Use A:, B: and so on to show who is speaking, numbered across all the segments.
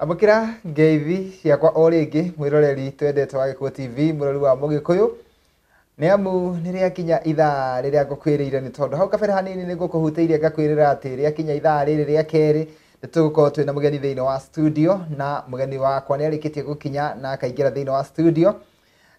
A: Amũkĩra ngeithi ciakwa o rĩngĩ mwĩroreri twendete wa Gĩkũyũ TV, mũrori wa Mũgĩkũyũ. Nĩ amu nĩ rĩakinya ithaa rĩrĩa ngũkwĩrĩire, nĩ tondũ hau kabere hanini nĩ ngũkũhutĩirie ngakwĩrĩra atĩ rĩakinya ithaa rĩrĩ rĩa kerĩ nĩ tũgũkorwo twĩna mũgeni thĩinĩ wa studio, na mũgeni wakwa nĩ arĩkĩtie gũkinya na akaingĩra thĩinĩ wa studio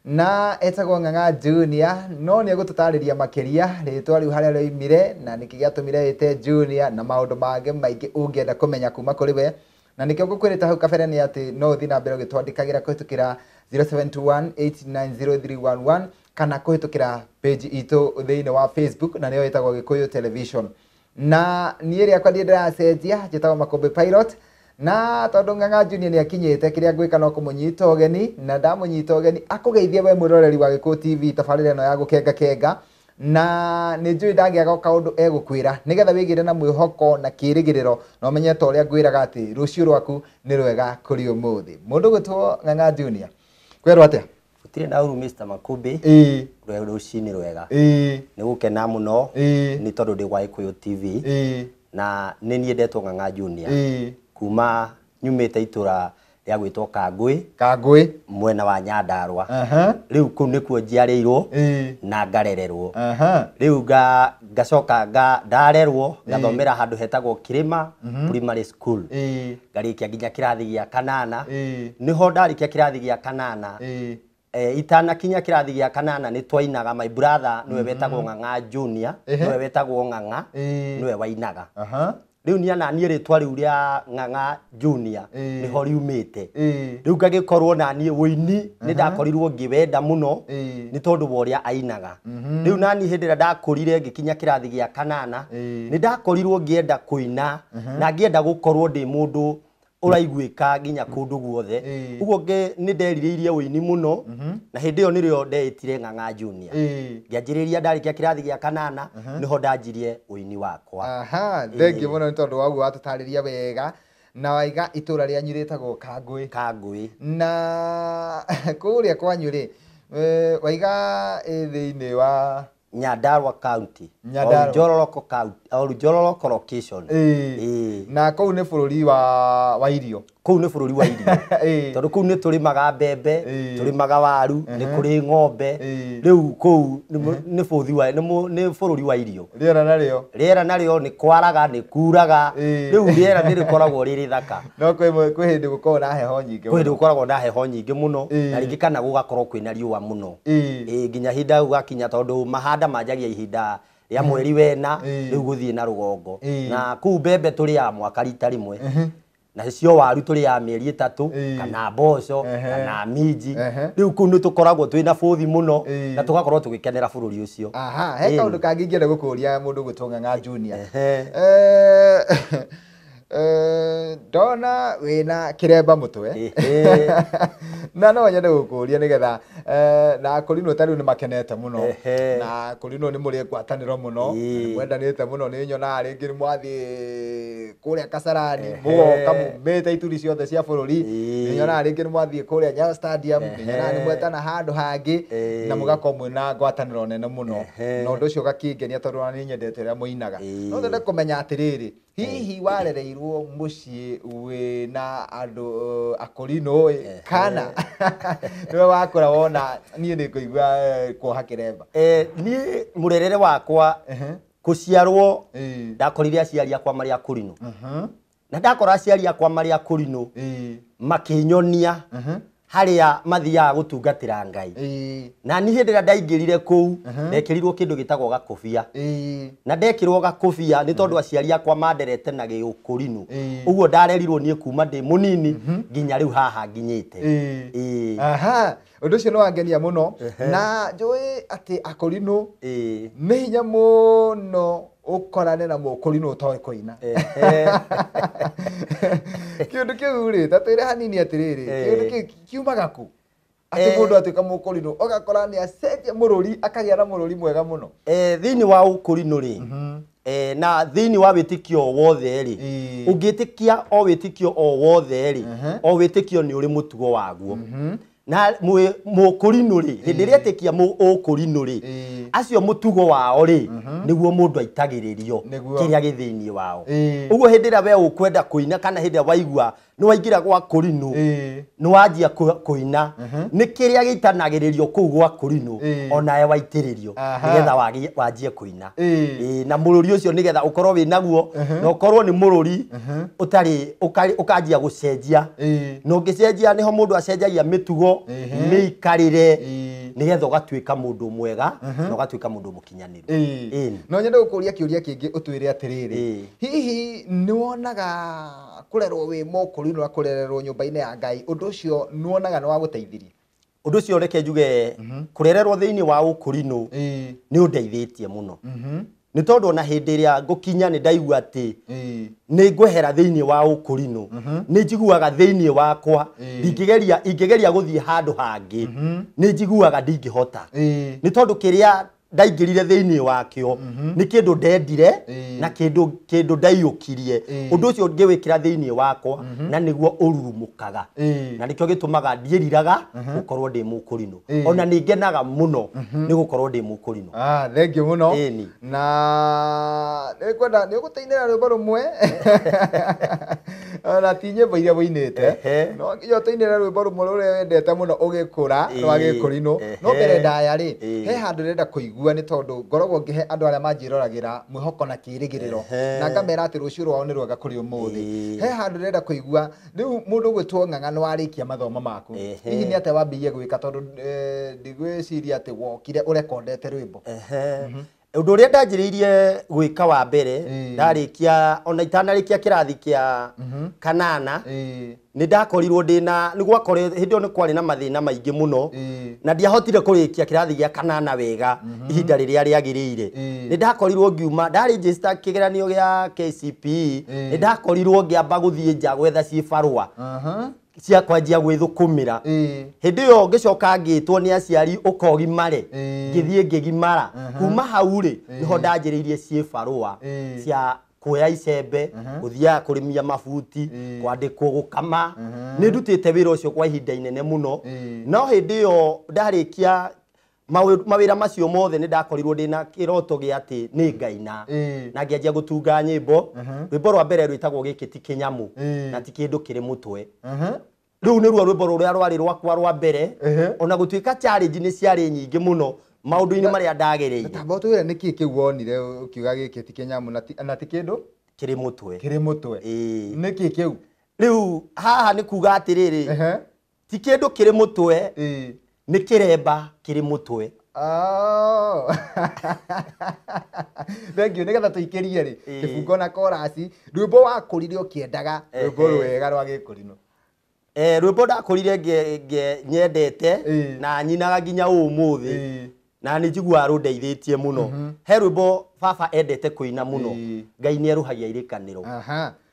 A: na etagwo Ng'ang'a Junior, no nĩ egũtũtarĩria makĩria rĩtwa rĩu harĩa rĩoimire na nĩkĩ gĩatũmire ĩte Junior na maũndũ mangĩ maingĩ ũngĩenda kũmenya kuma kũrĩ we. Na nĩkĩo ngũkwĩrĩte hau kabere nĩ atĩ no ũthiĩ na mbere ũgĩtwandĩkagĩra kũhĩtũkĩra 0721890311 kana kũhĩtũkĩra page itũ thĩinĩ wa Facebook, na nĩyo ĩtagwo Gĩkũyũ Television. Na niĩ rĩakwa ndiĩ ndĩracenjia, njĩtagwo Makũmbĩ Pilot, na tondũ Ng'ang'a Junior nĩ akinyĩte, kĩrĩa ngwĩka no kũmũnyita ũgeni, na ndamũnyita ũgeni akũgeithie we mwĩroreri wa Gĩkũyũ TV tabarĩra ĩno ya gũkenga kenga, na nĩ njũĩ ndangĩaga kaũndũ egũkwĩra nĩgetha wĩgĩre na mwĩhoko na kĩrĩgĩrĩro na ũmenye ta ũrĩa ngwĩraga atĩ rũciũ rwaku nĩ rwega kũrĩ ũmũthĩ. Mũndũ gwĩtwo Ng'ang'a Junior, kwerwo atĩa?
B: Gũtirĩ na ũru Mr. Makũmbĩ.
A: Ĩĩ.
B: Rũcinĩ rwega.
A: Ĩĩ.
B: Nĩ gũkena mũno.
A: Ĩĩ.
B: Nĩ tondũ ndĩ gwa Gĩkũyũ TV.
A: Ĩĩ.
B: Na nĩ niĩ ndetwo Ng'ang'a Junior.
A: Ĩĩ.
B: Kuma nyumĩte itũra rĩa gwĩtwo Kangũĩ.
A: Kangũĩ.
B: Mwena wa Nyandarũa.
A: Aha.
B: Rĩu kũu nĩkuo njiarĩirwo.
A: Ĩĩ.
B: Na ngarererwo.
A: Aha.
B: Rĩu ngacoka ndarerwo, ngathomera handũ hetagwo Kirima Primary School.
A: Ĩĩ.
B: Ngarĩkia nginya kĩrathi gĩa kanana.
A: Ĩĩ.
B: Nĩho ndarĩkia kĩrathi gĩa kanana.
A: Ĩĩ.
B: Itanakinya kĩrathi gĩa kanana nĩ twainaga, my brother nĩwe wetagwo Ng'ang'a Junior, nĩwe wetagwo Ng'ang'a, nĩwe wainaga.
A: Aha.
B: Rĩu niĩ na niĩ rĩtwa rĩu rĩa Ng'ang'a Junior nĩho riumĩte. Rĩu ngagĩkorwo na niĩ ũini nĩ ndakorirwo ngĩwenda mũno nĩ tondũ wa ũrĩa ainaga. Rĩu na niĩ hĩndĩ ĩrĩa ndakũrire ngĩkinya kĩrathi gĩa kanana, nĩ ndakorirwo ngĩenda kũina na ngĩenda gũkorwo ndĩ mũndũ ũraiguĩka nginya kũndũ guothe. Ũguo nĩ nderirĩirie ũini mũno, na hĩndĩ ĩyo nĩrĩo ndeĩtire Ng'ang'a Junior. Ngĩanjĩrĩria ndarĩkia kĩrathi gĩa kanana, nĩho ndanjirie ũini wakwa.
A: Aha, thengiũ mũno nĩ tondũ wa ũguo watũtarĩria wega. Na waiga itũra rĩanyu rĩtagwo Kangũĩ.
B: Kangũĩ.
A: Na kũrĩa kwanyu rĩ, waiga ĩ thĩinĩ wa
B: Nyandarua County.
A: Nyandarua.
B: Oljororoko County, Oljororoko location.
A: Ĩĩ.
B: Ĩĩ.
A: Na kũu nĩ bũrũri wa irio.
B: Kũu nĩ bũrũri wa irio.
A: Ĩĩ.
B: Tondũ kũu nĩ tũrĩmaga mbembe,
A: Ĩĩ.
B: tũrĩmaga waru, nĩ kũrĩ ng'ombe.
A: Ĩĩ.
B: Rĩu kũu nĩ bũthi wa, nĩ bũrũri wa irio.
A: Rĩera narĩo.
B: Rĩera narĩo nĩ kwaraga, nĩ kuraga.
A: Ĩĩ.
B: Rĩu rĩera nĩ rĩkoragwo rĩrĩ thaka.
A: No kwĩ hĩndĩ gũkoragwo na heho nyingĩ
B: Kwĩ hĩndĩ
A: mũno.
B: gũkoragwo na heho nyingĩ mũno,
A: Ĩĩ.
B: na rĩngĩ kana gũgakorwo kwĩna riũa mũno.
A: Ĩĩ.
B: Ĩĩ, nginya ihinda gũgakinya tondũ mahanda manjagia ihinda rĩa mweri wena,
A: Ĩĩ.
B: rĩu gũthiĩ na rũgongo.
A: Ĩĩ.
B: Na kũu mbembe tũrĩaga mwaka rita rĩmwe. Na cio waru tũrĩaga mĩeri ĩtatũ,
A: Ĩĩ.
B: kana mboco,
A: Ehe.
B: kana minji.
A: Ehe.
B: Rĩu kũu nĩ tũkoragwo twĩna bũthi mũno,
A: Ĩĩ.
B: na tũgakorwo tũgĩkenera bũrũri ũcio.
A: Aha, he
B: Ĩĩ.
A: kaũndũ kangĩ ingĩenda gũkũria mũndũ gwĩtwo Ng'ang'a Junior.
B: Ehe.
A: Ndona wĩna kĩremba mũtwe.
B: Ehe.
A: Na no nyende gũkũria nĩgetha, na akũrinwo ta rĩu nĩ makenete mũno.
B: Ehe.
A: Na akũrinwo nĩ mũrĩ ngwatanĩro mũno.
B: Ĩĩ.
A: Nĩ mwendanĩte mũno, nĩ nyonaga rĩngĩ nĩ mwathiĩ kũrĩa Kasarani,
B: Ehe.
A: mũgoka mumĩte ituri ciothe cia bũrũri.
B: Ĩĩ.
A: Nĩ nyonaga rĩngĩ nĩ mwathiĩ kũrĩa Nyayo Stadium, nĩ nyonaga nĩ
B: Ehe.
A: mwetana handũ hangĩ,
B: Ĩĩ.
A: na mũgakorwo mwĩna ngwatanĩro nene mũno.
B: Ehe.
A: Na ũndũ ũcio ũgakĩngenia tondũ ona nĩ nyendete ũrĩa mũinaga.
B: Ĩĩ.
A: No nyende kũmenya atĩrĩrĩ, hihi warereirwo mũciĩ wĩna andũ akũrinũ ĩ, kana nĩwe wakũra wona niĩ nĩ ngũigua kuoha kĩremba?
B: Niĩ mũrerere wakwa
A: Ehe.
B: gũciarwo
A: Ĩĩ.
B: ndakorire aciari akwa marĩ akũrinũ.
A: Mhm.
B: Na ndakora aciari akwa marĩ akũrinũ,
A: Ĩĩ.
B: makĩnyonia
A: Mhm.
B: harĩa mathiaga gũtungatĩra Ngai.
A: Ĩĩ.
B: Na niĩ hĩndĩ ĩrĩa ndaingĩrire kũu, ndekĩrirwo kĩndũ gĩtagwo gakũbia.
A: Ĩĩ.
B: Na ndekĩrwo gakũbia nĩ tondũ aciari akwa manderete na gĩũkũrinũ.
A: Ĩĩ.
B: Ũguo ndarerirwo niĩ kuma ndĩ mũnini nginya rĩu haha nginyĩte.
A: Ĩĩ.
B: Ĩĩ.
A: Aha, ũndũ ũcio nĩ wangenia mũno.
B: Ehe.
A: Na njũĩ atĩ akũrinũ
B: Ĩĩ.
A: nĩ hinya mũno ũkorane na mũkũrinũ ũtoĩ kũina.
B: Ehe.
A: Kĩũndũ kĩu rĩ, ta twĩre hanini atĩrĩrĩ,
B: Ĩĩ.
A: kĩũndũ kĩu kiumaga kũ? Atĩ mũndũ atuĩka mũkũrinũ, ũgakora nĩ acenjia mũrũri, akagĩa na mũrũri mwega mũno.
B: Thĩinĩ wa ũkũrinũ rĩ, na thĩinĩ wa wĩtĩkio o wothe rĩ,
A: Ĩĩ.
B: ũngĩtĩkia o wĩtĩkio o wothe rĩ,
A: Mhm.
B: o wĩtĩkio nĩ ũrĩ mũtugo waguo. Na mũkũrinũ rĩ, hĩndĩ ĩrĩa etĩkia ũkũrinũ rĩ, acio mũtugo wao rĩ, nĩguo mũndũ aitagĩrĩrio kĩrĩa gĩ thĩinĩ wao. Ũguo hĩndĩ ĩrĩa we ũkwenda kũina kana hĩndĩ ĩrĩa waigua nĩ waingĩra gwa kũrinũ, nĩ wanjia kũina, nĩ kĩrĩa gĩitanagĩrĩrio kũu gwa kũrinũ onawe waitĩrĩrio nĩgetha wanjie kũina. Na mũrũri ũcio nĩgetha ũkorwo wĩ naguo, na ũkorwo nĩ mũrũri ũtarĩ ũkanjia gũcenjia. Na ũngĩcenjia nĩho mũndũ acenjagia mĩtugo, mĩikarĩre, nĩgetha ũgatuĩka mũndũ mwega na ũgatuĩka mũndũ mũkinyanĩru.
A: No nyende gũkũria kĩũria kĩngĩ ũtwĩre atĩrĩrĩ, hihi nĩ wonaga kũrerwo wĩ mũkũrinũ na kũrererwo nyũmba-inĩ ya Ngai, ũndũ ũcio nĩ wonaga nĩ wagũteithirie?
B: Ũndũ ũcio reke njuge, kũrererwo thĩinĩ wa ũkũrinũ nĩ ũndeithĩtie mũno. Nĩ tondũ ona hĩndĩ ĩrĩa ngũkinya nĩ ndaigua atĩ nĩ ngwehera thĩinĩ wa ũkũrinũ, nĩ njiguaga thĩinĩ wakwa ingĩgeria gũthiĩ handũ hangĩ, nĩ njiguaga ndingĩhota. Nĩ tondũ kĩrĩa ndaingĩrire thĩinĩ wakĩo nĩ kĩndũ ndendire na kĩndũ ndaiyũkirie. Ũndũ ũcio ngĩwĩkĩra thĩinĩ wakwa na nĩguo ũrurumũkaga, na nĩkĩo gĩtũmaga ndiĩriraga gũkorwo ndĩ mũkũrinũ. Ona nĩ ngenaga mũno nĩ gũkorwo ndĩ mũkũrinũ.
A: Thengiũ mũno. Na nĩngwenda nĩ ũgũtũinĩra rwĩmbo rũmwe ona ti nyĩmbo iria wũinĩte, no nginya ũtũinĩre rwĩmbo rũmwe rũrĩa wendete mũno ũgĩkũra rwa gĩkũrinũ. No mbere ndaya rĩ, he handũ ndĩrenda kũigua nĩ tondũ ngoragwo ngĩhe andũ arĩa manjĩroragĩra mwĩhoko na kĩĩrĩgĩrĩro, na ngamera atĩ rũciũ rwao nĩ rwega kũrĩ ũmũthĩ. He handũ ndĩrenda kũigua rĩu mũndũ ũgwĩtwo Ng'ang'a nĩ warĩkia mathomo maku, hihi nĩ atĩa wambĩrĩirie gwĩka? Tondũ ndigwĩciria atĩ wokire ũrekondete rwĩmbo.
B: Ũndũ ũrĩa ndanjĩrĩirie gwĩka wa mbere, ndarĩkia ona itanarĩkia kĩrathi kĩa kanana, nĩ ndakorirwo ndĩna nĩ gwakorwo hĩndĩ ĩyo nĩ kwarĩ na mathĩna maingĩ mũno, na ndiahotire kũrĩkia kĩrathi gĩa kanana wega ihinda rĩrĩa rĩagĩrĩire. Nĩ ndakorirwo ngiuma, ndarĩnjĩsta kĩgeranio gĩa KCPE, nĩ ndakorirwo ngĩamba gũthiĩ nja gwetha cibarũa cia kwanjia gwĩthũkũmĩra. Hĩndĩ ĩyo ngĩcoka ngĩtwo nĩ aciari ũkogimare, ngĩthiĩ ngĩgimara. Kuma hau rĩ, nĩho ndanjĩrĩirie cibarũa cia kuoya icembe, gũthiaga kũrĩmia mabuti, kwandĩkwo gũkama. Nĩ ndutĩte wĩra ũcio kwa ihinda inene mũno. No hĩndĩ ĩyo ndarĩkia mawĩra macio mothe nĩ ndakorirwo ndĩna kĩroto gĩa atĩ nĩ ngaina, na ngĩanjia gũtunga nyĩmbo. Rwĩmbo rwa mbere rwĩtagwo Gĩkĩ ti Kĩnyamũ na ti kĩndũ kĩrĩ mũtwe. Rĩu nĩruo rwĩmbo rũrĩa rwarĩ rwakwa rwa mbere, ona gũtuĩka challenge nĩ ciarĩ nyingĩ mũno maũndũ-inĩ marĩa ndagereire.
A: Tamba ũtwĩre nĩkĩ kĩu wonire ũkiuga gĩkĩ ti kĩnyamũ na ti kĩndũ
B: kĩrĩ mũtwe?
A: Kĩrĩ mũtwe. Nĩkĩ kĩu?
B: Rĩu haha nĩ kuga atĩrĩrĩ, ti kĩndũ kĩrĩ mũtwe, nĩ kĩremba kĩrĩ mũtwe.
A: Thengiũ. Nĩgetha tũikĩrie rĩ kĩbungo na korasi, rwĩmbo wakũrire ũkĩendaga rwĩmbo rwega rwa gĩkũrinũ.
B: Rwĩmbo ndakũrire nyendete na nyinaga nginya ũmũthĩ, na nĩ njiguaga rũndeithĩtie mũno. He rwĩmbo baba endete kũina mũno, Ngai nĩ erũhagia irĩkanĩro,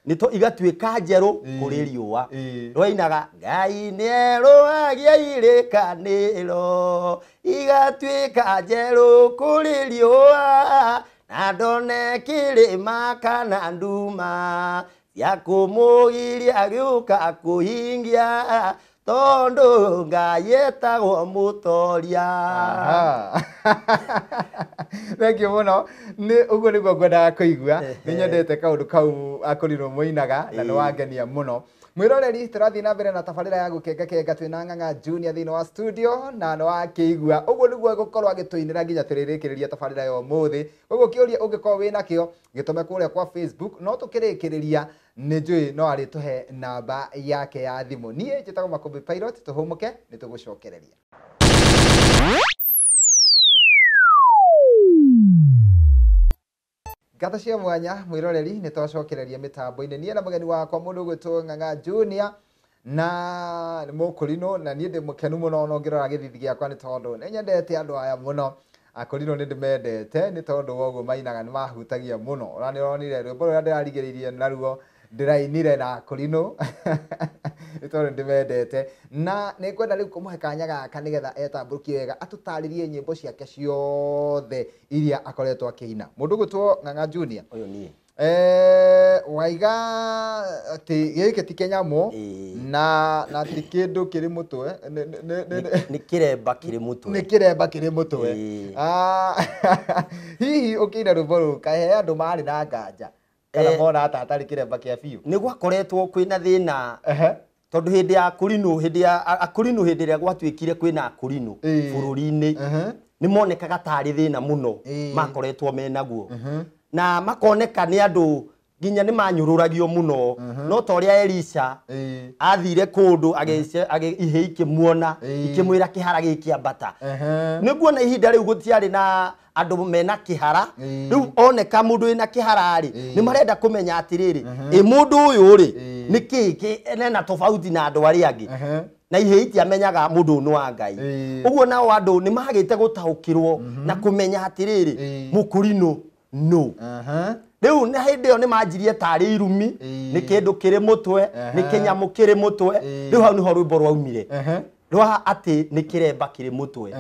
B: nĩto igatuĩka njerũ kũrĩ riũa. Rwainaga Ngai nĩ erũhagia irĩkanĩro igatuĩka njerũ kũrĩ riũa, na ndone kĩrĩma kana nduma cia kũmũgiria gĩũka kũhingia, tondũ Ngai etagwo mũtoria.
A: Thengiũ mũno. Nĩ ũguo nĩguo ngwendaga kũigua. Nĩ nyendete kaũndũ kau akũrinũ mũinaga na nĩ wangenia mũno. Mwĩroreri, tũrathiĩ na mbere na tabarĩra ya gũkengakenga twĩna Ng'ang'a Junior thĩinĩ wa studio, na nĩ wakĩigua ũguo nĩguo egũkorwo agĩtũinĩra nginya tũrĩrĩkĩrĩria tabarĩra ya ũmũthĩ. Ũguo kĩũria ũngĩkorwo wĩ nakĩo gĩtũme kũrĩa kwa Facebook, no tũkĩrĩkĩrĩria nĩ njũĩ no arĩtũhe namba yake ya thimũ. Niĩ njĩtagwo Makũmbĩ Pilot, tũhũmũke nĩ tũgũcokereria. Ngatho cia mwanya mwĩroreri, nĩ twacokereria mĩtambo-inĩ. Niĩ na mũgeni wakwa mũndũ ũgwĩtwo Ng'ang'a Junior na nĩ mũkũrinũ, na niĩ ndĩ mũkenu mũno ona ũngĩrora gĩthithi gĩakwa nĩ tondũ nĩ nyendete andũ aya mũno. Akũrinũ nĩ ndĩmendete nĩ tondũ wa ũguo mainaga nĩ mahutagia mũno. Ona nĩ ũronire rwĩmbo rũrĩa ndĩrarigĩrĩirie naruo ndĩrainire na akũrinũ nĩ tondũ ndĩmendete. Na nĩ ngwenda rĩu kũmũhe kanya gaka nĩgetha etambũrũkie wega atũtarĩrie nyĩmbo ciake ciothe iria akoretwo akĩina. Mũndũ ũgwĩtwo Ng'ang'a Junior,
B: Ũyũ niĩ.
A: Waiga atĩ gĩkĩ ti kĩnyamũ na ti kĩndũ kĩrĩ mũtwe,
B: nĩ kĩremba kĩrĩ mũtwe,
A: nĩ kĩremba kĩrĩ mũtwe. Hihi ũkĩina rwĩmbo rũu kahe andũ marĩ na nganja kana mona ta atarĩ kĩremba kĩa biũ?
B: Nĩ gwakoretwo kwĩna thĩna tondũ hĩndĩ ya akũrinũ, hĩndĩ ya akũrinũ, hĩndĩ ĩrĩa gwatuĩkire kwĩna akũrinũ bũrũri-inĩ nĩ monekaga tarĩ thĩna mũno makoretwo menaguo, na makoneka nĩ andũ nginya nĩ manyũrũragio mũno. No ta ũrĩa Elisha athire kũndũ ihe ikĩmuona ikĩmwĩra kĩhara gĩkĩambata, nĩguo na ihinda rĩu gũtiarĩ na andũ mena kĩhara. Rĩu oneka mũndũ wĩna kĩhara rĩ, nĩ marenda kũmenya atĩrĩrĩ, ĩ mũndũ ũyũ rĩ nĩ kĩĩ ena tofauti na andũ arĩa angĩ, na ihe itiamenyaga mũndũ ũyũ nĩ wa Ngai. Ũguo nao andũ nĩ magĩte gũtaũkĩrwo na kũmenya atĩrĩrĩ, mũkũrinũ no rĩu na hĩndĩ ĩyo nĩ manjirie tarĩ irumi, nĩ kĩndũ kĩrĩ mũtwe, nĩ kĩnyamũ kĩrĩ mũtwe. Rĩu hau nĩho rwĩmbo rwaumire rwa atĩ nĩ kĩremba kĩrĩ mũtwe.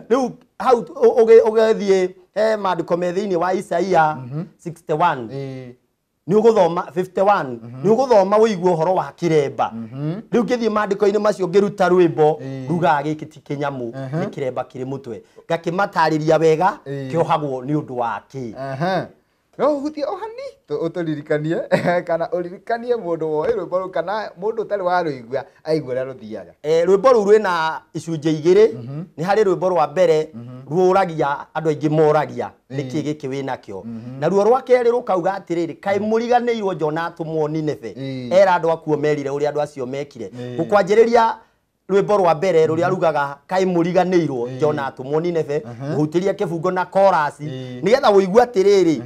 B: Rĩu hau ũgĩthiĩ he maandĩko me thĩinĩ wa Isaia 61 nĩ ũgũthoma 51 nĩ ũgũthoma ũigue ũhoro wa kĩremba. Rĩu ngĩthiĩ maandĩko-inĩ macio ngĩruta rwĩmbo rugaga gĩkĩ ti kĩnyamũ, nĩ kĩremba kĩrĩ mũtwe, ngakĩmatarĩria wega kĩohagwo nĩ ũndũ wa kĩ.
A: No ũhutie o hani ũtũririkanie kana ũririkanie mũndũ woĩ rwĩmbo rũu kana mũndũ ũtarĩ wa rũigua aigue ũrĩa rũthiaga.
B: Rwĩmbo rũu rwĩna icunjĩ igĩrĩ. Nĩ harĩ rwĩmbo rwa mbere rũragia andũ aingĩ moragia nĩkĩ gĩkĩ wĩnakĩo, naruo rwa kerĩ rũkauga atĩrĩrĩ, kaĩ mũriganĩirwo Jona atũmwo Nineve, era andũ akuo merire ũrĩa andũ acio mekire. Gũkwanjĩrĩria rwĩmbo rwa mbere rũrĩa rugaga kaĩ mũriganĩirwo Jona atũmwo Nineve, ũhutĩrie kĩbungo na chorus nĩgetha ũigue atĩrĩrĩ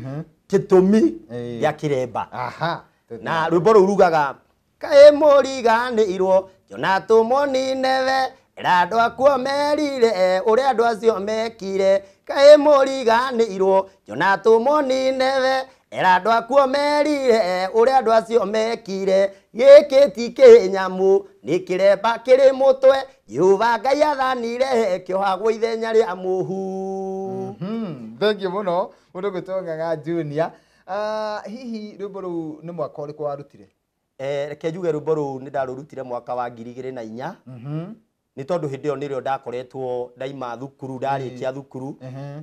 B: gĩtũmi gĩa kĩremba. Na rwĩmbo rũu rugaga kaĩ mũriganĩirwo Jona atũmwo Nineve, era andũ akuo merire ũrĩa andũ acio mekire, kaĩ mũriganĩirwo Jona atũmwo Nineve, era andũ akuo merire ũrĩa andũ acio mekire, gĩkĩ ti kĩnyamũ nĩ kĩremba kĩrĩ mũtwe, Jehova Ngai athanire kĩohagwo ithenya rĩa mũhu.
A: Thank you mũno mũndũ gwĩtwo Ng'ang'a Junior. Hihi rwĩmbo rũu nĩ mwaka ũrĩkũ warutire?
B: Reke njuge rwĩmbo rũu nĩ ndarũrutire mwaka wa 2004, nĩ tondũ hĩndĩ ĩyo nĩrĩo ndakoretwo ndaima thukuru, ndarĩkia thukuru,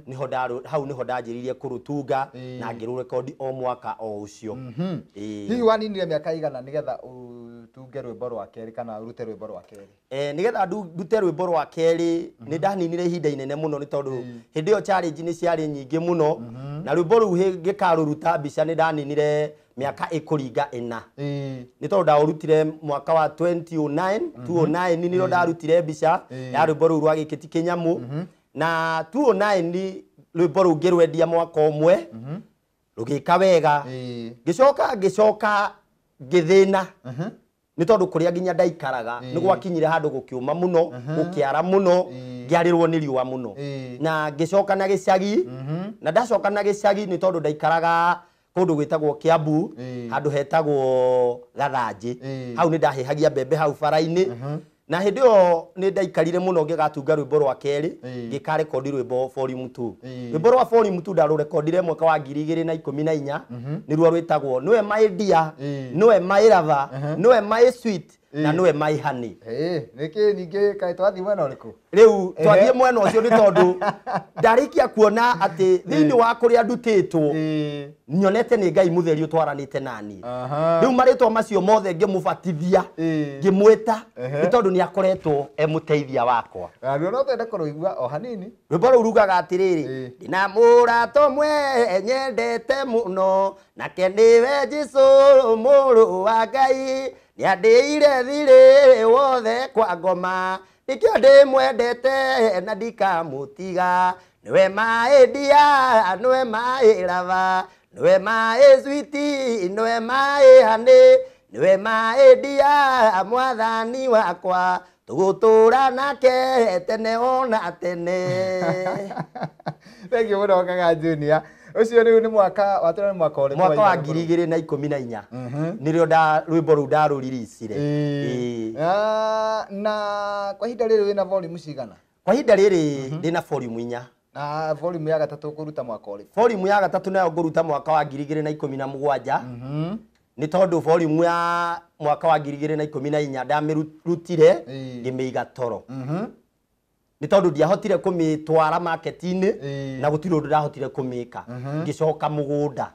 B: nĩho hau nĩho ndanjĩrĩirie kũrũtunga na ngĩrũrekondi o mwaka o ũcio.
A: Hihi waninire mĩaka igana nĩgetha ũtunge rwĩmbo rwa kerĩ kana ũrute rwĩmbo rwa kerĩ?
B: Nĩgetha ndute rwĩmbo rwa kerĩ nĩ ndaninire ihinda inene mũno, nĩ tondũ hĩndĩ ĩyo challenge nĩ ciarĩ nyingĩ mũno, na rwĩmbo rũu ngĩkarũruta mbica nĩ ndaninire mĩaka ĩkũringa ĩna, nĩ tondũ ndaũrutire mwaka wa 2009 2009 nĩrĩo ndarutire mbica ya rwĩmbo rũu rwa gĩkĩ ti kĩnyamũ, na 2009 rwĩmbo rũu ngĩrwendia mwaka ũmwe rũgĩka wega. Ngĩcoka ngĩthĩna nĩ tondũ kũrĩa nginya ndaikaraga nĩ gwakinyire handũ gũkĩũma mũno, gũkĩara mũno, ngĩarĩrwo nĩ riũa mũno, na ngĩcoka na gĩcagi. Na ndacoka na gĩcagi nĩ tondũ ndaikaraga kũndũ gwĩtagwo Kiambu, handũ hetagwo Gathanjĩ. Hau nĩ ndahĩhagia mbembe hau bara-inĩ, na hĩndĩ ĩyo nĩ ndaikarire mũno ngĩgatunga rwĩmbo rwa kerĩ, ngĩkarekondi rwĩmbo volume 2. Rwĩmbo rwa volume 2 ndarũrekondire mwaka wa 2014, nĩruo rwĩtagwo nĩwe my dear, nĩwe my lover, nĩwe my sweet na nĩwe my honey.
A: Nĩkĩ ningĩ kaĩ twathiĩ mwena ũrĩkũ?
B: Rĩu twathiĩ mwena ũcio nĩ tondũ ndarĩkia kuona atĩ thĩinĩ wa kũrĩa ndutĩtwo nyonete nĩ Ngai mũtheri ũtwaranĩte nani. Rĩu marĩtwa macio mothe ngĩmũbatithia, ngĩmwĩta, nĩ tondũ nĩ akoretwo e mũteithia wakwa.
A: Naruo no twende kũrũigua o hanini.
B: Rwĩmbo rũu rugaga atĩrĩrĩ, ndĩna mũrata ũmwe nyendete mũno, nake nĩwe Jesũ mũrũ wa Ngai, nĩandĩire thirĩ wothe kwa ngoma, nĩkĩo ndĩmwendete na ndikamũtiga, nĩwe my dear, nĩwe my lover, nĩwe my sweet, nĩwe my honey, nĩwe my dear mwathani wakwa, tũgũtũra nake tene ona tene.
A: Thank you mũno Ng'ang'a Junior. Ũcio rĩu nĩ mwaka watũra, nĩ mwaka ũrĩkũ?
B: Mwaka wa 2014 nĩrĩo rwĩmbo rũu ndarũriricire.
A: Na kwa ihinda rĩrĩ wĩna volume cigana?
B: Kwa ihinda rĩrĩ ndĩna volume 4.
A: Na volume ya gatatũ ũkũruta mwaka ũrĩkũ?
B: Volume ya gatatũ nayo ngũruta mwaka wa 2017. Nĩ tondũ volume ya mwaka wa 2014 ndamĩrutire ngĩmĩiga toro. Nĩ tondũ ndiahotire kũmĩtwara market-inĩ na gũtirĩ ũndũ ndahotire kũmĩka. Ngĩcoka mũgũnda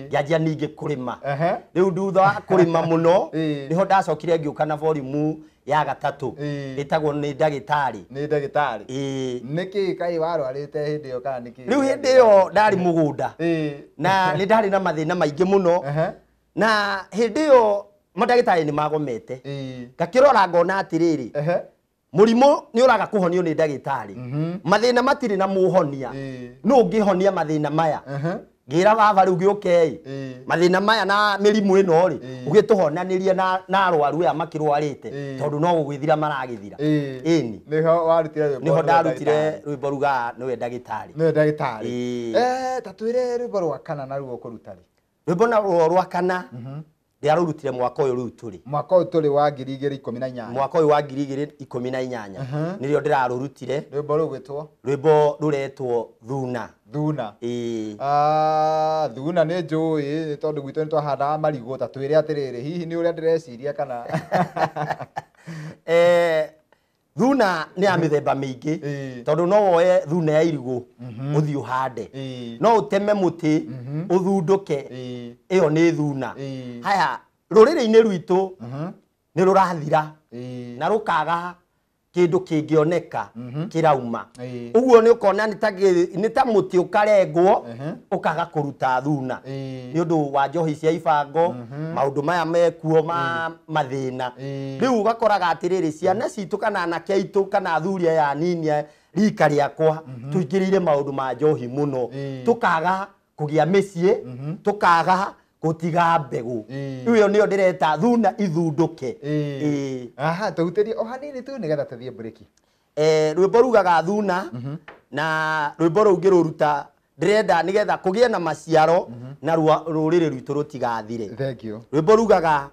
B: ngĩanjia ningĩ kũrĩma. Rĩu thutha wa kũrĩma mũno nĩho ndacokire ngĩũka na volume ya gatatũ ĩtagwo nĩ ndagĩtarĩ.
A: Nĩ ndagĩtarĩ. Nĩkĩ kaĩ warwarĩte hĩndĩ ĩyo kana nĩkĩ?
B: Rĩu hĩndĩ ĩyo ndarĩ mũgũnda na nĩ ndarĩ na mathĩna maingĩ mũno na hĩndĩ ĩyo mandagĩtarĩ nĩ magomete. Ngakĩrora ngona atĩrĩrĩ, mũrimũ nĩ ũraga kũhonio nĩ ndagĩtarĩ, mathĩna matirĩ na mũhonia, nũ ũngĩhonia mathĩna maya? Ngĩra baba rĩu gĩũke mathĩna maya na mĩrimũ ĩno rĩ, ũgĩtũhonanĩrie na arwaru aya makĩrwarĩte tondũ no gũgĩthira maragĩthira. Ĩni
A: nĩho warutire rwĩmbo.
B: Nĩho ndarutire rwĩmbo rugaga nĩwe ndagĩtarĩ.
A: Nĩwe ndagĩtarĩ. Ta twĩre rwĩmbo rwa kana naruo ũkũruta rĩ?
B: Rwĩmbo naruo rwa kana ndĩarũrutire mwaka ũyũ rĩu tũrĩ.
A: Mwaka ũyũ tũrĩ wa 2018.
B: Mwaka ũyũ wa 2018 nĩrĩo ndĩrarũrutire.
A: Rwĩmbo rũgwĩtwo?
B: Rwĩmbo rũretwo Thuna.
A: Thuna. Thuna nĩ njũĩ nĩ tondũ gwitũ nĩ twahandaga marigũ. Ta twĩre atĩrĩrĩ, hihi nĩ ũrĩa ndĩreciria kana?
B: Thuna nĩ ya mĩthemba mĩingĩ tondũ no woe thuna ya irigũ ũthiĩ ũhande, no ũteme mũtĩ ũthundũke, ĩyo nĩ thuna. Haya, rũrĩrĩ-inĩ rwitũ nĩ rũrathira na rũkaga kĩndũ kĩngĩoneka kĩrauma. Ũguo nĩ ũkona nĩ ta mũtĩ ũkarengwo ũkaga kũruta thuna nĩ ũndũ wa njohi cia ibango, maũndũ maya mekuo ma mathĩna. Rĩu ũgakoraga atĩrĩrĩ, ciana citũ kana anake aitũ kana athuri aya anini rika rĩakwa tũingĩrĩire maũndũ ma njohi mũno, tũkaga kũgĩa mĩciĩ, tũkaga gũtiga mbegũ. Rĩu ĩyo nĩyo ndĩreta thuna ithundũke.
A: Aha, tũhutĩrie o hanini tu nĩgetha tũthiĩ break.
B: Rwĩmbo rugaga thuna na rwĩmbo rũu ngĩrũruta ndĩrenda nĩgetha kũgĩe na maciaro na rũrĩrĩ rwitũ rũtigathire.
A: Thank you.
B: Rwĩmbo rugaga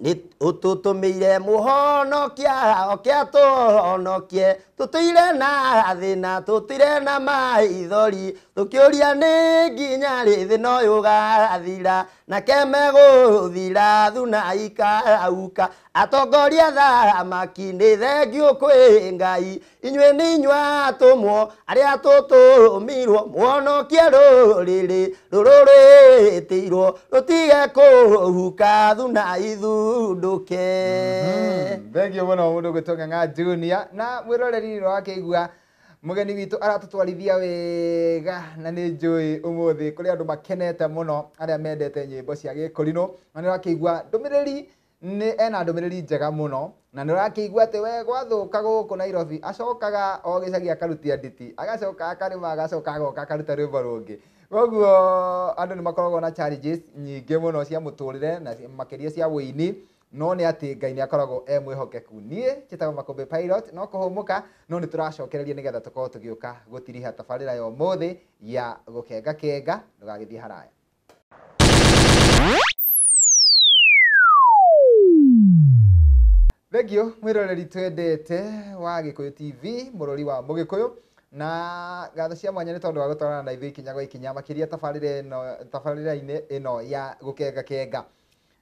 B: nĩ ũtũtũmĩire mũhonokia oke atũhonokie, tũtũire na thĩna, tũtũire na maithori, tũkĩũria nĩ nginya rĩ thĩna ũyũ ũgathira, na keme gũthira thuna ikarauka, atongoria thamaki nĩ thengiũ kwĩ Ngai, inyuĩ nĩ inyuĩ atũmwo arĩa tũtũmirwo, mũhonokie rũrĩrĩ rũrũrĩtĩirwo, rũtige kũhuka thuna ithundũke.
A: Thengiũ mũno mũndũ ũgwĩtwo Ng'ang'a Junior. Na mwĩroreri wakĩigua mũgeni witũ aratũtwarithia wega na nĩ njũĩ ũmũthĩ kũrĩ andũ makenete mũno arĩa mendete nyĩmbo cia gĩkũrinũ, na nĩ ũrakĩigua ndũmĩrĩri nĩ ena ndũmĩrĩri njega mũno, na nĩ ũrakĩigua atĩ we gwathũka gũkũ Nairobi acokaga o gĩcagi akarutia nditi, agacoka akarĩma, agacoka agoka akaruta rwĩmbo rũngĩ. Koguo andũ nĩ makoragwo na challenges nyingĩ mũno cia mũtũrĩre na makĩria cia wũini, no nĩ atĩ Ngai nĩ akoragwo e mwĩhokeku. Niĩ njĩtagwo Makũmbĩ Pilot, no kũhũmũka no nĩ tũracokereria nĩgetha tũkorwo tũgĩũka gũtiriha tabarĩra ya ũmũthĩ ya gũkenga kenga. Ndũgagĩthiĩ haraya. Thank you mwĩroreri twendete wa Gĩkũyũ TV, mũrori wa Mũgĩkũyũ, na ngatho cia mwanya nĩ tondũ wa gũtwarana na ithuĩ ikinya gwa ikinya makĩria tabarĩra ĩno, tabarĩra-inĩ ĩno ya gũkenga kenga.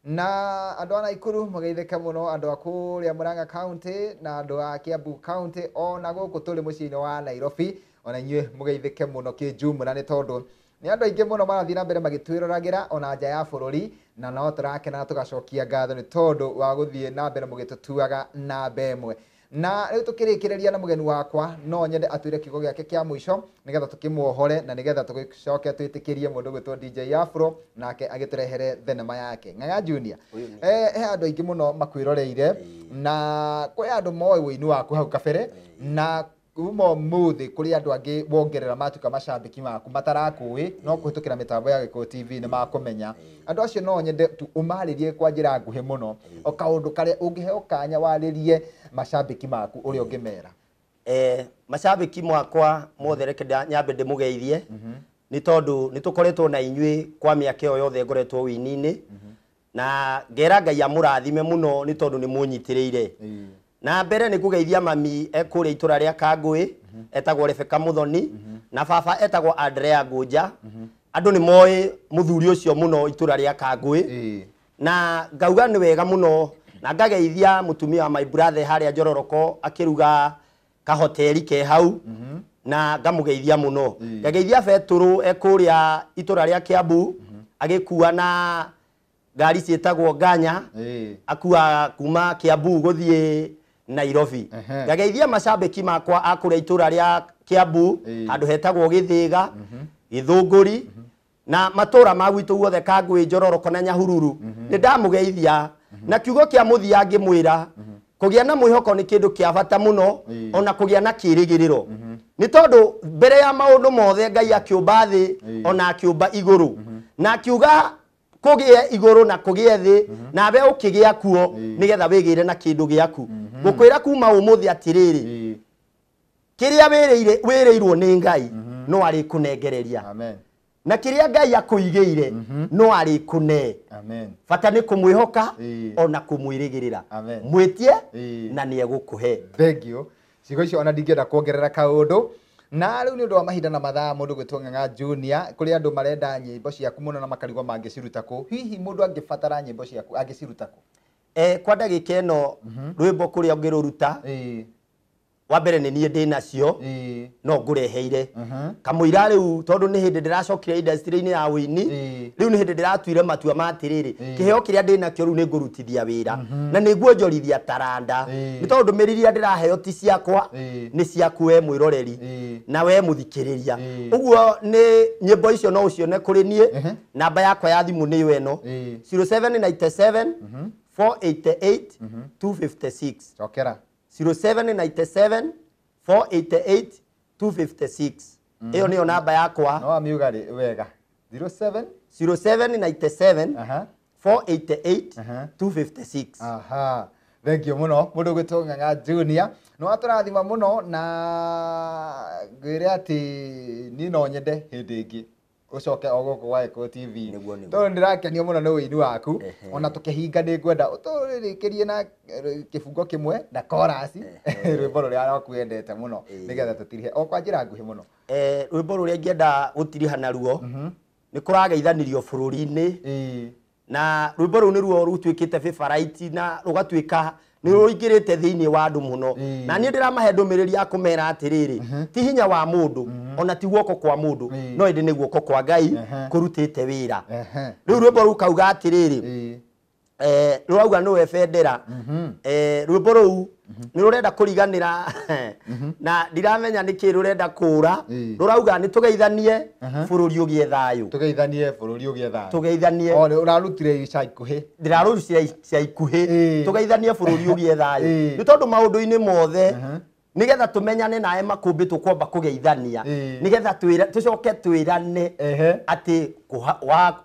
A: Na andũ a Naikuru mũgeithĩke mũno, andũ a kũrĩa Murang'a County na andũ a Kiambu County, ona gũkũ tũrĩ mũciĩ-inĩ wa Nairobi, ona inyuĩ mũgeithĩke mũno kĩnjumũra, nĩ tondũ nĩ andũ aingĩ mũno marathiĩ na mbere magĩtwĩroragĩra ona nja ya bũrũri, na no tũrakena na tũgacokia ngatho nĩ tondũ wa gũthiĩ na mbere mũgĩtũtuaga namba ĩmwe. Na rĩu tũkĩrĩkĩrĩria na mũgeni wakwa, no nyende atwĩre kiugo gĩake kĩa mũico nĩgetha tũkĩmuohore na nĩgetha tũgĩcoke twĩtĩkĩrie mũndũ ũgwĩtwo DJ Afro nake agĩtũrehere thenema yake. Ng'ang'a Junior, he andũ aingĩ mũno makwĩroreire na kwĩ andũ moĩ wũini waku hau kabere, na kuma ũmũthĩ kũrĩ andũ angĩ wongerera matuĩka macambĩki maku matarakũĩ no kũhĩtũkĩra mĩtambo ya Gĩkũyũ TV nĩ makũmenya. Andũ acio no nyende tu ũmarĩrie kwa njĩra nguhĩ mũno, o kaũndũ karĩa ũngĩheo kanya warĩrie macambĩki maku ũrĩa ũngĩmera.
B: Macambĩki makwa mothe reke nyambe ndĩmũgeithie nĩ tondũ nĩ tũkoretwo na inyuĩ kwa mĩaka ĩyo yothe ngoretwo wũini-inĩ, na ngera Ngai amũrathime mũno nĩ tondũ nĩ mũnyitĩrĩire. Na mbere nĩ kũgeithia mami ekũrĩa itũra rĩa Kangũĩ, Etagwo Rebecca Muthoni na baba etagwo Andrea Ngũnja. Andũ nĩ moĩ mũthuri ũcio mũno itũra rĩa Kangũĩ. Na ngauga nĩ wega mũno na ngageithia mũtumia wa my brother harĩa Njororoko akĩruga kahoteri ke hau na ngamũgeithia mũno. Ngageithia Betũrũ ekũrĩa itũra rĩa Kiambu agĩkua na ngari ciĩtagwo Nganya akua kuma Kiambu gũthiĩ Nairobi. Ngageithia macambĩki makwa a kũrĩa itũra rĩa Kiambu handũ hetagwo Gĩthĩga, Gĩthũngũri na matũra ma gwitũ guothe Kangũĩ, Njororoko na Nyahururu. Nĩ ndamũgeithia na kiugo kĩa mũthia ngĩmwĩra kũgĩa na mwĩhoko nĩ kĩndũ kĩa bata mũno ona kũgĩa na kĩrĩgĩrĩro. Nĩ tondũ mbere ya maũndũ mothe Ngai akĩũmba thĩ ona akĩũmba igũrũ na akiuga kũgĩe igũrũ na kũgĩe thĩ nawe ũkĩgĩa kuo nĩgetha wĩgĩre na kĩndũ gĩaku. Ngũkwĩra kuma ũmũthĩ atĩrĩrĩ, kĩrĩa wĩrĩirwo nĩ Ngai no arĩkũnengereria.
A: Amen.
B: Na kĩrĩa Ngai akũigĩire no arĩkũne.
A: Amen.
B: Bata nĩ kũmwĩhoka ona kũmwĩrĩgĩrĩra. Mwĩtie na nĩ egũkũhe.
A: Thank you. Ciugo icio ona ndingĩenda kuongerera kaũndũ. Na rĩu nĩ ũndũ wa mahinda na mathaa mũndũ gwĩtwo Ng'ang'a Junior, kũrĩ andũ marenda nyĩmbo ciaku mũno na makarigwo mangĩciruta kũ. Hihi mũndũ angĩbatara nyĩmbo ciaku angĩciruta kũ?
B: Kwa ndagĩka ĩno rwĩmbo kũrĩa ũngĩrũruta wa mbere nĩ niĩ ndĩ nacio no ngũreheire kamũira rĩu tondũ nĩ hĩndĩ ndĩracokire industry-inĩ ya ũini. Rĩu nĩ hĩndĩ ndĩratuire matua ma atĩrĩrĩ, kĩheo kĩrĩa ndĩ nakĩo rĩu nĩ ngũrutithia wĩra na nĩ nguonjorithia taranda nĩ tondũ ndũmĩrĩri iria ndĩraheo ti ciakwa nĩ ciaku we mwĩroreri na we mũthikĩrĩria. Ũguo nĩ nyĩmbo icio no ũcione kũrĩ niĩ. Namba yakwa ya thimũ nĩyo ĩno 0797 488 256.
A: Cokera.
B: 0797 488 256. Ĩyo nĩyo namba yakwa.
A: No amiuga wega.
B: 0797 488 256.
A: Aha. Thank you mũno mũndũ gwĩtwo Ng'ang'a Junior. Nĩ watũrathima mũno na ngwĩre atĩ niĩ no nyende hĩndĩ ĩngĩ ũcoke o gũkũ gwa Gĩkũyũ TV. Tondũ ndĩrakenio mũno nĩ ũini waku ona tũkĩhinga nĩ ngwenda ũtũrĩkĩrie na kĩbungo kĩmwe na chorus rwĩmbo rũrĩa rwaku wendete mũno nĩgetha tũtirihe o kwa njĩra nguhĩ mũno.
B: Rwĩmbo rũrĩa ingĩenda gũtiriha naruo nĩ kũrageithanirio bũrũri-inĩ na rwĩmbo rũu nĩruo rũtuĩkĩte favorite na rũgatuĩka nĩ rũingĩrĩte thĩinĩ wa andũ mũno. Na niĩ ndĩramahe ndũmĩrĩri ya kũmera atĩrĩrĩ, ti hinya wa mũndũ ona ti guoko kwa mũndũ no ĩndĩ nĩ guoko kwa Ngai kũrutĩte wĩra. Rĩu rwĩmbo rũu kauga atĩrĩrĩ, rũrauga nĩwe bendera. Rwĩmbo rũu nĩ rũrenda kũriganĩra na ndiramenya nĩkĩ rũrenda kũra. Rũrauga nĩ tũgeithanie bũrũri ũgĩe thayũ.
A: Tũgeithanie bũrũri ũgĩe thayũ.
B: Tũgeithanie.
A: O ũrarutire ica ikuhĩ.
B: Ndĩrarutire ica ikuhĩ. Tũgeithanie bũrũri ũgĩe thayũ. Nĩ tondũ maũndũ-inĩ mothe nigetha tumenyane nae makũmbĩ tũkwamba kũgeithania nigetha tũcoke twĩrane atĩ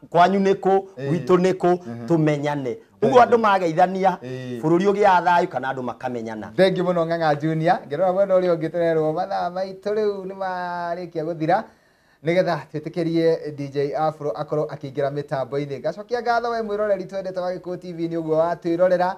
B: kwanyu nĩkũ gwitũ nĩkũ tũmenyane. Ũguo andũ mageithania bũrũri ũgĩa thayũ kana andũ makamenyana.
A: Thank you mũno Ng'ang'a Junior. Ngĩrora mwena ũrĩa ũngĩ tũrerwo mathaa maitũ rĩu nĩ marĩkia gũthira nigetha twĩtĩkĩrie DJ Afro akorwo akĩingĩra mĩtambo-inĩ. Ngacokia ngatho we mwĩroreri twendete wa Gĩkũyũ TV nĩ ũguo watwĩrorera.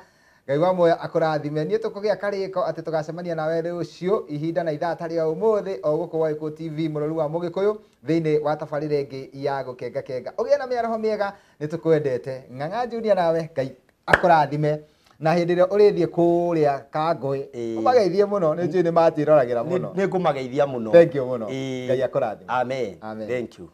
A: Ngai wa muoyo akũrathime. Niĩ tũkũgĩa karĩko atĩ tũgacemania nawe rũciũ ihinda na ithaa tarĩ o ũmũthĩ o gũkũ gwa Gĩkũyũ TV mũrori wa Mũgĩkũyũ thĩinĩ wa tabarĩra ĩngĩ ya gũkenga kenga. Ũgĩe na mĩaraho mĩega, nĩ tũkwendete. Ng'ang'a Junior nawe Ngai akũrathime. Na hĩndĩ ĩrĩa ũrĩthiĩ kũrĩa Kangũĩ ũmageithie mũno, nĩ njũĩ nĩ matwĩroragĩra mũno.
B: Nĩ ngũmageithia mũno.
A: Thank you mũno. Ngai akũrathime.
B: Amen.
A: Amen.
B: Thank you.